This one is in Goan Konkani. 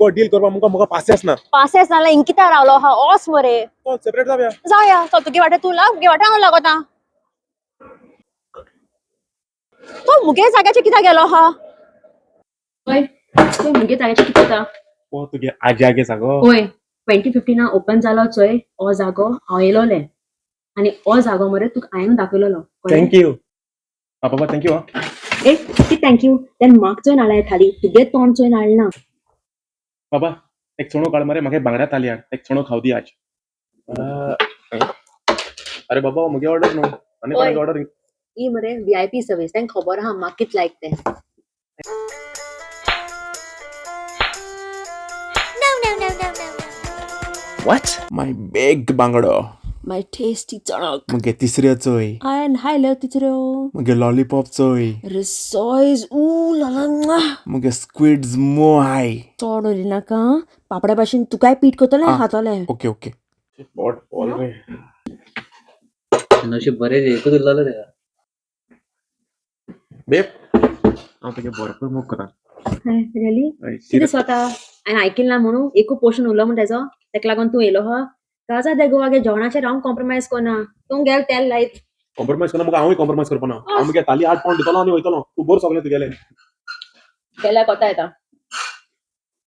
तुका डील करपाक मुका मुका पासियेंस ना. पासेस नाल्यार इंकिता रावलो हा, ओस मरे. चल, सेपरेट जावया. जावया. चल, तुगे वाटे तूं लाग, मुगे वाटे हांव लागता. तो मुगे जाग्याचेर कित्याक गेलो हा? हय, तूं मुगे जाग्याचेर कितें जाता? ओ, तुगे आज्यागे जागो. होय, 2015 ओपन जालो चोय हो जागो, हांव येयलोलें आनी हो जागो मरे तुका हांवें दाखयलोलो, कळ्ळें? Thank you बाबा, thank you. ए, कितें thank you? तेन्ना म्हाका चोयन हाडल्या थाली, तुगे तोंड चोयन हाडना. बाबा, एक चणो काड मरे. म्हाका बांगड्या थाली हाड. एक चणो खाव दी आज. अरे बाबा, मुगे ऑर्डर न्हू आनी ओय. कोणाक ऑर्डर. ही मरे व्हीआयपी सर्वीस, तांकां खबर आहा म्हाका कितें लायक तें. No, no, no, no, no, no. What? My big बांगडो. My tasty चणक. मुगे तिसऱ्यो चोय. हांवें हायल्यो तिसऱ्यो. मुगे लॉलीपॉप चोय. रिसॉयज ऊ लाला. मुगे स्क्विड्स मोहाय. चड उलय नाका, पापड्या भाशेन तुकाय पीट करतलें. आ. खातलें. Okay okay. पोट पोल रे. नशीब बरें एकूच उरलेलो तेका. बेब, हांव तुगे भरपूर मोग करता. रियली? हय. कितें स्वता हांवें आयकिल ना म्हणून एकू पोर्शन उरलो म्हण तेजो, तेका लागून तूं येयलो हा. काजा दे गोवा गे, जेवणाचेर हांव कॉम्प्रोमायज कोना. तूं गेल तेल लायत. कॉम्प्रोमायज करना मुका, हांवूय कॉम्प्रोमायज करपा ना. हांव मुगे थाली 8 पावंड दितलो आनी वयतलो. तूं बोर सगळें तुगेलें. गेल्यार कोता येता.